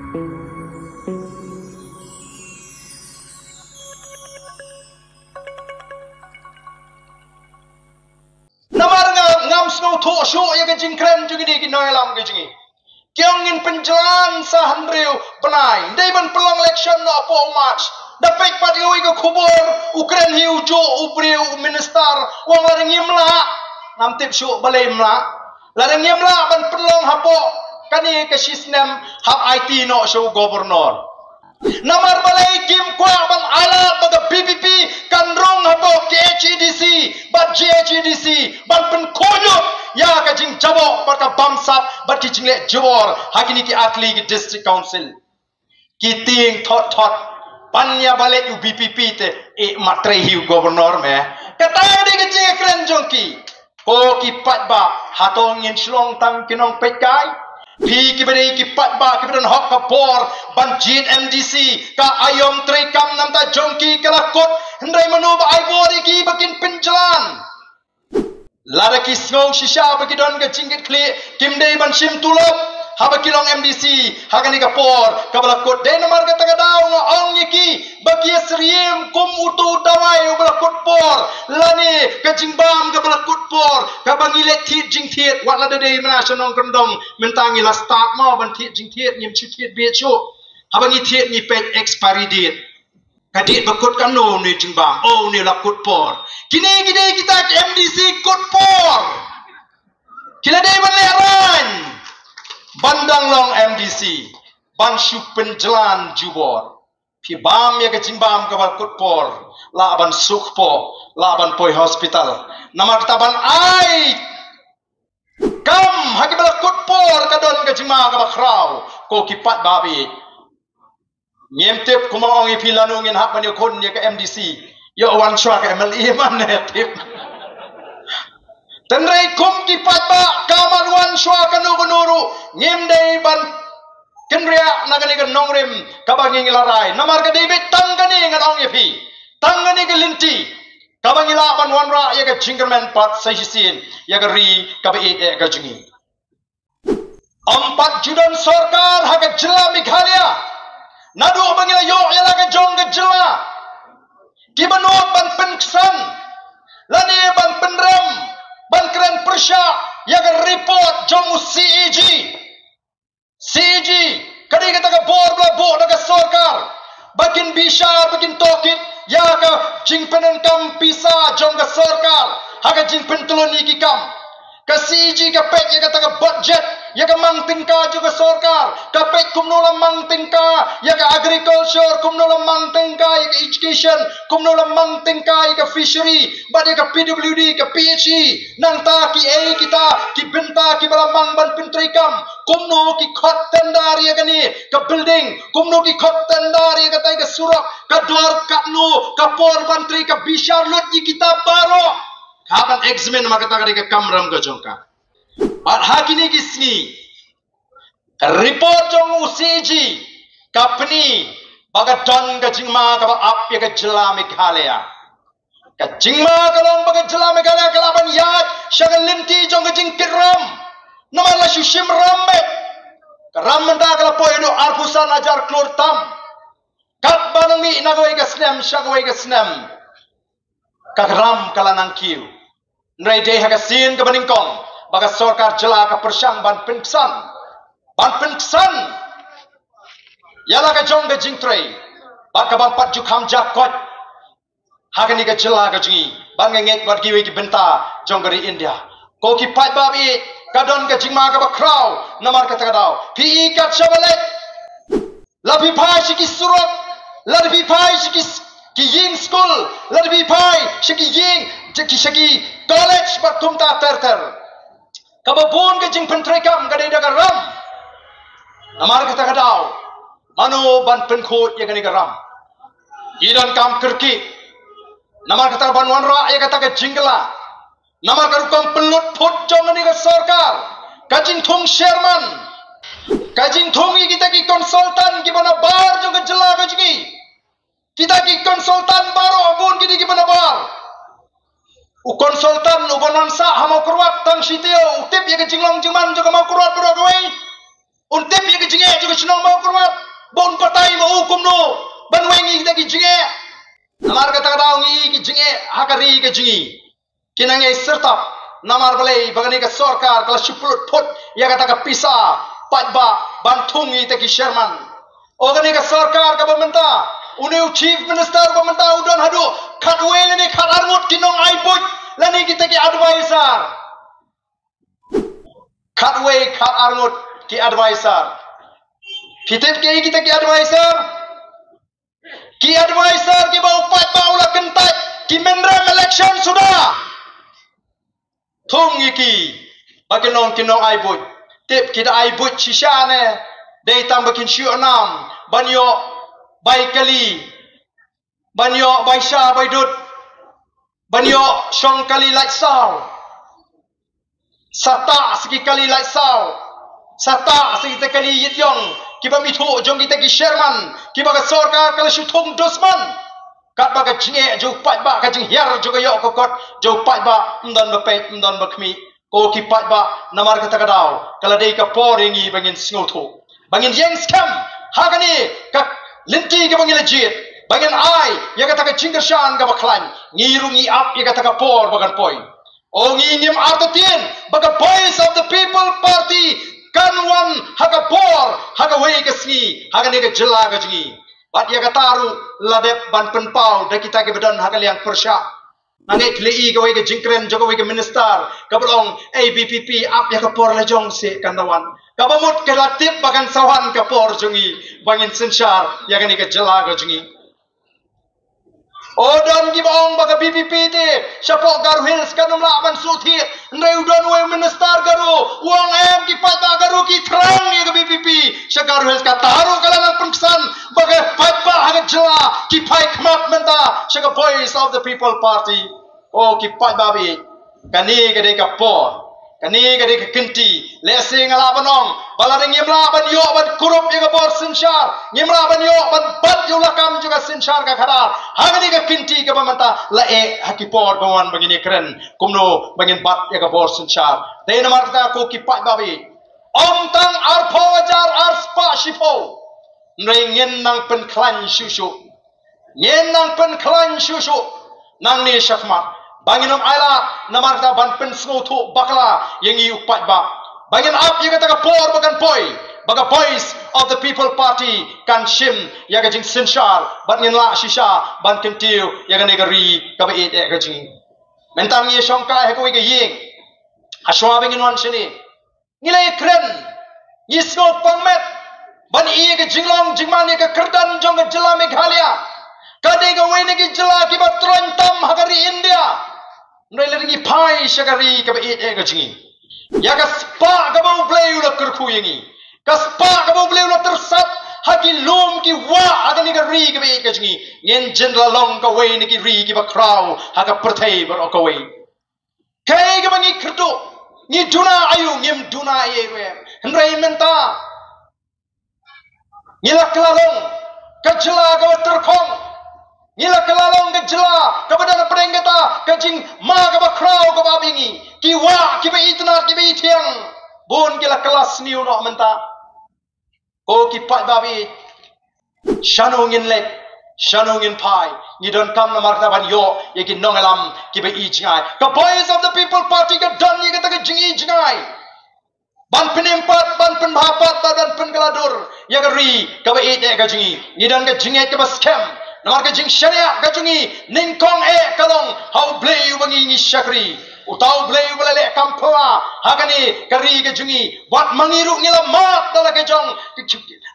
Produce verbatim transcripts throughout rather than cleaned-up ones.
Namar nga ngam sngewthuh shuh ïa ka jingkren jong kine ki nongïalam ka jong ngi. Ki ong ngin pynjlan sa hynriew bnai. Ym dei ban pynlong election noh hapoh u March. Da peit pat ïa uwei ka khubor, u kren hi u juh u briew u minister, u ong lada ngim lah. Ngam tip shuh balei ym lah. Lada ngim lah ban pynlong hapoh kane ka shisnem, hap aiti noh sha u governor. Namar balei kim kwah ban ailad ba ka V P P kan rung hapoh K H A D C bad G H A D C ban pynkhuid lut ïa ka jingjaboh bad ka bamsap bad ki jingleh jubor ha kine ki artylli ki district council. Ki tieng thot thot, ban ïa ba leit u V P P te, eh, mat trei hi u governor me. Kata ka dei ka jingkren jong ki. Ko ki paidbah, hato ngin shlong tang ki nongpeitkai? Phi kiba dei ki paidbah kiba don hok ka bor ban jied M D C, ka aïom treikam namar jong ki ka la kut, hynrei mano ba ai bor ïa ki ba kin pynjlan? Lada ki sngew shisha ba ki don ka jingkitkhlieh, kim dei ban shim tulop haba ki long M D C ha kane ka por kaba la kut. Dei namar kata ka daw nga ong ïa ki ba ki ïasyriem kum uto u dawai uba la kut por, lane ka jingbam kaba la kut por, kaba ngi leit thied jingthied, wat lada dei mynta sha nongkyndong, mynta ngi la start mo ban thied jingthied, ngim shu thied bieit shuh. Haba ngi thied ngi peit expiry date. Ka dei ba kut kano une jingbam, oh, une la kut por. Kine ki dei kita ki M D C kut por. Ki la dei ban lehraiñ ban dang long M D C, ban shu pynjlan jubor. Phi bam ïa ka jingbam kaba kut por, lah ban suk por, lah ban poi hospital. Namar kata ban ai kam ha kiba la kut por ka don ka jingma kaba khraw, ko ki paidbah bad ngim tip kumno ong ïa phi lano ngin hap ban ïakhun ïa ka M D C. Ïoh wan shuwa ka M L A man ne tip. Hynrei kum ki paidbah ka man wan shuwa kano kano ruh ngim dei ban kynriah na kane ka nongrim kaba ngi la rai. Namar ka dei beit tang kane ngan ong ïa phi. Tang kane ka lynti kaba ngi lah ban wanrah ïa ka jingkyrmen pat sa shisien ïa ka ri kaba ïeit eh ka jong ngi. Ym pat ju don sorkar ha ka jylla Meghalaya naduh ba ngi la ïoh ïa la ka jong ka jylla. Kiba nud ban pynksan lane ban pynrem ban kren pyrshah ïa ka report jong u C A G. C A G ka dei kata ka bor ba la buh da ka sorkar ba kin bishar, ba kin tohkit ïa ka jingpyndonkam pisa jong ka sorkar ha ka jingpyntlun ïa ki kam. Ka C A G ka peit ïa kata ka budget, ïa ka mang tyngka jong ka sorkar, ka peit kumno la mang tyngka ïa ka agriculture, kumno la mang tyngka ïa ka education, kumno la mang tyngka ïa ka fishery, bad ïa ka P W D, ka P H E. Nangta kiei kita ki bynta kiba la mang ban pyntreikam? Kumno ki khot tender ïa kane ka building? Kumno ki khot tender ïa katai ka surok? Ka dor katno? Ka por ban trei ka bishar lut ïa kita baroh. Ka ban examine ma kata ka dei ka kamram ka jong ka. Bad ha kine ki sngi ka report jong u C A G ka pyni ba ka don ka jingma kaba ap ïa ka jylla Meghalaya. Ka jingma ka long ba ka jylla Meghalaya ka lah ban ïaid sha ka lynti jong ka jingkit ram. Namar la shu shim ram beit. Ka ram mynta ka la poi haduh arphew san hajar klur tam. Katba nang mih na kawei ka snem sha kawei ka snem, ka ram ka la nang kiew. Hynrei dei ha ka sien kaba nyngkong ba ka sorkar jylla ka pyrshang ban pynksan, ban pynksan ïa la ka jong ka jingtrei bad ka ban pat ju kham ja koit ha kane ka jylla ka jong ngi, ban ngeit bad kiwei ki bynta jong ka ri India. Ko ki paidbah bad ka don ka jingma kaba khraw. Namar kata ka daw phi i kat shaba leit, la phi phai sha ki surok, la phi phai sha ki s-, ki ïing skul, la phi phai sha ki ïing, sha ki, sha ki college bad kumta ter ter. Kaba bun ka jingpyntreikam ka dei da ka ram. Namar kata ka daw mano ban pynkhuid ïa kane ka ram? Ki donkam kyrkieh. Namar kata ban wanrah ïa kata ka jingkylla, namar ka rukom pynlut phut jong kane ka sorkar, ka jingthung chairman, ka jingthung ïa kita ki consultant kiba nabar jong ka jylla ka jong ngi. Kita ki consultant baroh bun ki dei kiba nabar. U consultant uba nang sah ha Mawkyrwat tang shi taïew u tip ïa ka jinglong jingman jong ka Mawkyrwat baroh kawei. Un tip ïa ka jingeh jong ka shnong Mawkyrwat, ba un batai ma u kumno ban weng ïa kita ki jingeh. Namar kata ka daw ngi ki jingeh ha ka ri ka jong ngi ki nang ïai syrtap. Namar balei? Ba kane ka sorkar ka la shu pynlut phut ïa kata ka pisa paidbah ban thung ïa kita ki sherman. O kane ka sorkar kaba mynta, une u chief minister ba mynta u don haduh khatwei lane khatar ngut ki nongai buit lane kita ki advisor. Khatwei khatar ngut ki advisor. Phi tip kiei kita ki advisor? Ki advisor kiba u paidbah u la kyntait, ki mynrem election suda. Thung ïa ki ba kin long ki nongai buit. Tip ki da ai buit shisha ne? Dei tang ba kin shu ïoh nam ban ïoh bai kali, ban ïoh bai sha bai dud, ban ïoh shong kali lait saw. Sa tah sa ki kali lait saw, sa tah sa kita kali ïit ïong kiba mithuh jong kita ki sherman kiba ka sorkar ka la shu thung dusman. Katba ka jingeh jong u paidbah, ka jinghiar jong ka ïoh ka kot jong u paidbah ym don ba peit, ym don ba khmih. Ko ki paidbah, namar kata ka daw ka la dei ka por ïa ngi ba ngin sngewthuh, ba ngin ïeng skhem ha kane ka lynti kaba ngi la jied, ba ngin ai ïa kata ka jingkyrshan kaba khlaiñ. Ngi ruh ngi ap ïa kata ka por ba kan poi. O ngi ngim artatien ba ka Voice of the People Party kan wan ha ka por, ha kawei ka sngi, ha kane ka jylla ka jong ngi. Bad ïa kata ruh la dep ban pynpaw da kita kiba don ha ka liang pyrshah. Nga ngeit phi la i kawei ka jingkren jong kawei ka minister kaba long, A B P P ap ïa ka por la jong seh kan da wan. Kaba mut ka la tip ba kan sa wan ka por jong ngi ba ngin synshar ïa kane ka jylla ka jong ngi. O don kiba ong ba ka B P P te shapoh Garo Hills kan ym lah ban shu thied. Hynrei u don uwei u minister Garo u ong em, ki paidbah Garo ki thrang ïa ka B P P sha Garo Hills. Kata ruh ka la nang pynksan ba ka paidbah ha ka jylla ki phai khmat mynta sha ka Voice of the People Party. O ki paidbah baieit, kane ka dei ka por, kane ka dei ka kynti. Lehse nga lah ban ong ba lada ngim lah ban ïoh ban kurup ïa ka bor synshar, ngim lah ban ïoh ban bat ïa u lakam jong ka synshar ka khadar ha kane ka kynti kaba mynta, la eh ha ki por ba wan ba ngin ïakren kumno ba ngin bat ïa ka bor synshar. Dei namar kata ko ki paidbah baieit, ym tang arphew hajar arspah shiphew, hynrei ngin nang pynkhlaiñ shuh shuh. Ngin nang pynkhlaiñ shuh shuh nangne shakhmat ba ngin ym ailad namar kata ban pynsngewthuh bakla ïa ngi u paidbah, ba ngin ap ïa kata ka por ba kan poi ba ka Voice of the People Party kan shim ïa ka jingsynshar bad ngin lah shisha ban kyntiew ïa kane ka ri kaba ïeit eh ka jong ngi. Mynta ngi ïashongkai ha kawei ka ïing. Hashwa ba ngin wan shane, ngi la ïakren, ngi sngewpang met ban ïohi ïa ka jinglong jingman ïa ka kyrdan jong ka jylla Meghalaya. Ka dei kawei na ki jylla kiba troiñ tam ha ka ri India. Hynrei lada ngi phai sha ka ri kaba ïeit eh ka jong ngi, ïa ka spah kaba U Blei u la kyrkhu ïa ngi, ka spah kaba U Blei u la tyrsad ha ki lum ki wah ha kane ka ri kaba ïeit ka jong ngi, ngin jin la long kawei na ki ri kiba khraw ha ka pyrthei baroh kawei. Kaei kaba ngi kyrduh? Ngi duna aïu? Ngim duna ei ei ruh em. Hynrei mynta ngi la kylla long ka jylla kaba tyrkhong. Ngi la kylla long ka jylla kaba don hapdeng kata ka jingma kaba khraw kaba ap ïa ngi. Ki wah kiba itynnad, kiba ithiang, bun ki la kylla sniew noh mynta. Ko ki paidbah baieit, shano ngin leit, shano ngin phai? Ngi donkam namar kata ban ïoh ïa ki nongïalam kiba ïeit jngai. Ka Voice of the People Party ka don ïa kata ka jingïeit jngai ban pynim pat, ban pynbha pat, ban pynkylla dur ïa ka ri kaba ïeit eh ka jong ngi. Ngi don ka jingngeit kaba skhem namar ka jingshaniah ka jong ngi nyngkong eh ka long ha U Blei uba ngi ngi shakri. Uta U Blei uba la leh kam phylla ha kane ka ri ka jong ngi. Bad ma ngi ruh ngi la mad da la ka jong,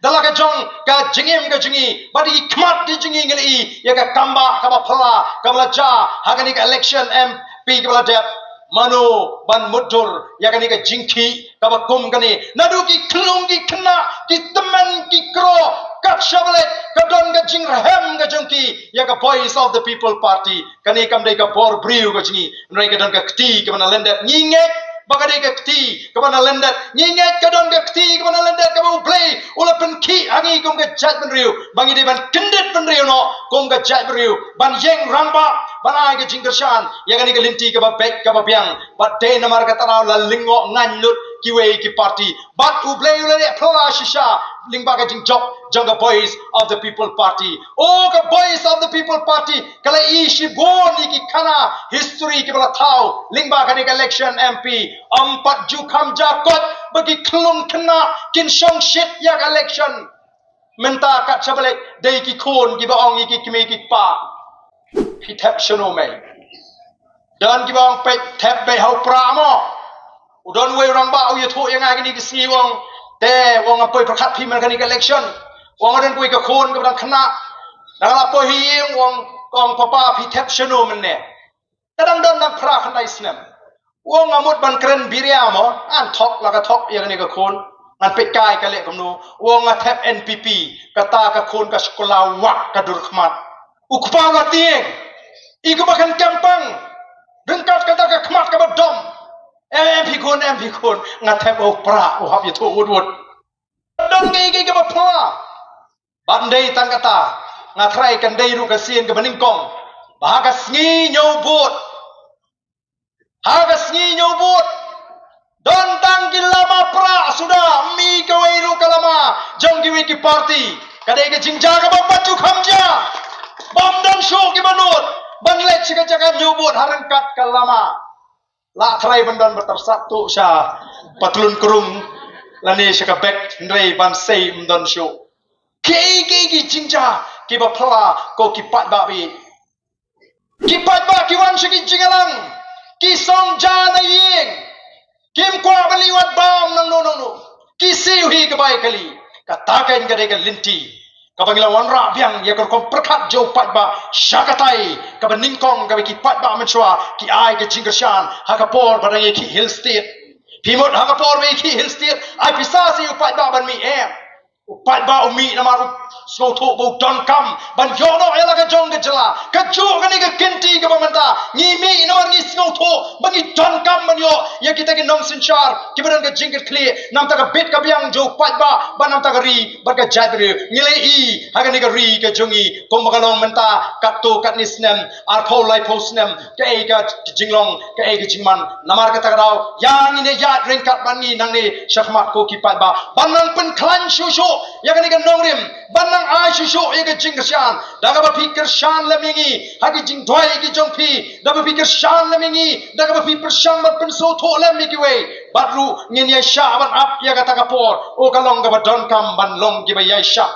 da la ka jong ka jingim ka jong ngi, bad ki khmat ki jong ngi ngi la i ïa ka kambah kaba phylla kaba la jia ha kane ka election M P kaba la dep. Mano ban mutdur ïa kane ka jingkhih kaba kum kane? Naduh ki khlung ki khynnah, ki tymmen ki kro, kat shaba leit ka don ka jingrhem ka jong ki ïa ka Voice of the People Party. Kane kam dei ka bor briew ka jong ngi, hynrei ka don ka kti kaba na lyndet. Ngi ngeit ba ka dei ka kti kaba na lyndet. Ngi ngeit ka don ka kti kaba na lyndet kaba U Blei u la pynkhih ha ngi kum ka jaitbynriew, ba ngi dei ban kyndit bynriew noh kum ka jaitbynriew, ban ïeng rangbah, ban ai ka jingkyrshan ïa kane ka lynti kaba beit kaba biang. Bad dei namar kata ruh la lyngngoh ngaiñ lut kiwei ki party. Bad U Blei u la leh phylla shisha lyngba ka jingjop jong ka Voice of the People Party. O ka Voice of the People Party ka la ïoh shibun ïa ki khana history kiba la thaw lyngba kane ka election M P. Ym pat ju kham ja kot ba ki khlung khynnah kin shong shit ïa ka election. Mynta kat sha balei dei ki khun kiba ong ïa ki kmie ki kpa. Phi thep shano mei? Don kiba ong peit thep beit ha u pra mo. U don uwei u rangbah u ïathuh ïa nga kine ki sngi u ong, te u ong, nga poi pyrkhat phi man kane ka election. U ong don kawei ka khun kaba dang khynnah. Dang la poi hi ïing u ong, u ong papa phi thep shano mynne. Ka dang don dang phra khyndai snem. U ong nga mut ban kren biria mo, ngan thok la ka thok ïa kane ka khun. Ngan peit kai ka leh kumno. U ong nga thep N P P, kata ka khun ka shu kylla wah ka dur khmat. U kpa u la tieng. I kaba kan kempang. Ryngkat kata ka khmat kaba dom. Em, em phi khun, em phi khun. Nga thep u pra, u hap ïathuh wut wut. Don ngi ngi kaba pla. Ban dei tang kata, nga tharai kan dei ruh ka sien kaba nyngkong ba ha ka sngi ñiew vote, ha ka sngi ñiew vote, don tang ki lama pra suda, ym i kawei ruh ka lama jong kiwei ki party. Ka dei ka jingjia kaba pat ju kham jia. Bym don shuh kiba nud ban leit sha ka jaka ñiew vote ha ryngkat ka lama. La tharai ban don ba tyrsap tuh sha patlun krung lane sha ka bek, hynrei ban sei ym don shuh. Kiei kiei ki jingjia kiba pla ko ki paidbah beit. Ki paidbah ki wan sha ki jingïalang, ki song ja na ïing, kim kwah ban leit wad bam nangno nangno. Ki siew hi ka bai kali. Kata ka dei ka lynti kaba ngi la wanrah biang ïa ka rukom pyrkhat jong u paidbah sha katai kaba nyngkong kaba ki paidbah mynshuwa ki ai ka jingkyrshan ha ka por ba dang ïa ki Hill State. Phi mut ha ka por ba ïa ki Hill State ai pisa sha u paidbah ban mih, em. U paidbah u mih namar u sngewthuh ba u donkam ban ïoh noh ïa la ka jong ka jylla. Kajuh kane ka kynti kaba mynta ngi mih namar ngi sngewthuh ba ngi donkam ban ïoh ïa kita ki nongsynshar kiba don ka jingkitkhlieh namar ka bit ka biang jong u paidbah bad namar ka ri bad ka jaitbynriew. Ngi la ïohi ha kane ka ri ka jong ngi kumba ka long mynta katto katne snem, arphew laiphew snem, kaei ka jinglong, kaei ka jingman. Namar kata ka daw ïa ngin ïaid ryngkat bad ngi nangne shakhmat ko ki paidbah ban nang pynkhlaiñ shuh shuh ïa kane ka nongrim, ban nang ai shuh shuh ïa ka jingkyrshan da kaba phi kyrshan lem ïa ngi ha ki jingduwai ki jong phi, da kaba phi kyrshan lem ïa ngi da kaba phi pyrshang ban pynsngewthuh lem ïa kiwei. Bad ruh ngin ïaishah ban ap ïa kata ka por. O ka long kaba donkam ban long kiba ïaishah.